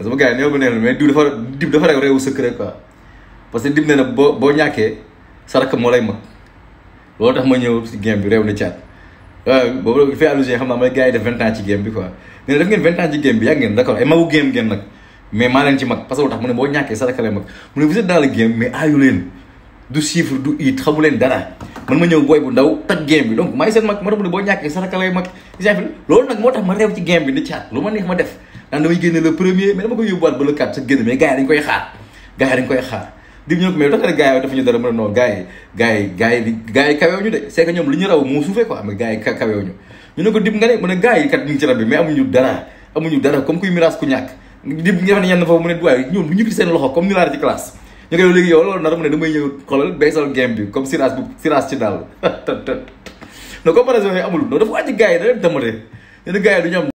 sama gars yi néew ba neen mais dib dafa rek réewu secret quoi parce que dib nee na boo ñàkkee saraka moo lay mag loolu tax ma ñëw si game bi réew na caat boobu fait allusion xam naa mooy gars yi def 20 ans ci game bi quoi nee na def ngeen 20 ans ci game bi yàgg ngeen d'accord ay magu game ngeen nag mais maa leen ci mag parce que lu tax mu ne boo ñàkkee saraka lay mag mu ne vous êtes dans le game mais aayu leen du chiffre du it xamu leen dara man ma ñëw booy bu ndaw toj game bi donc maa ngi seen mag ma tax mu ne boo ñàkkee saraka lay mag exemple loolu nag moo tax ma réew ci game bi di caat lu ma neex ma def naan damay génne le premier mais dama koy yóbbuwaat ba le 4 sa génn mais gars yi dañ koy xaar di ñëw ko mais dafa ne gars yi dafa ñu dara mën a non gars yi kawew ñu de c'est que ñoom lu ñu raw moo suufee quoi mais gars yi kawew ñu ne ko dib nga ne mu ne gars yi kat ñu ngi ci rab bi mais amuñu dara comme kuy mirage ku ñàkk dib nga xam ne ñenn foofu mu ne waaye ñoom bu ñu fi seen loxo comme ni laar ci classe ñu koy léegi yow loolu nar mu ne damay ñëw xoolal baysal game bi comme sirage ci daal non comparaison yi amul non dafa wàcc gars yi da leen tamate ñenn gars yi du ñu am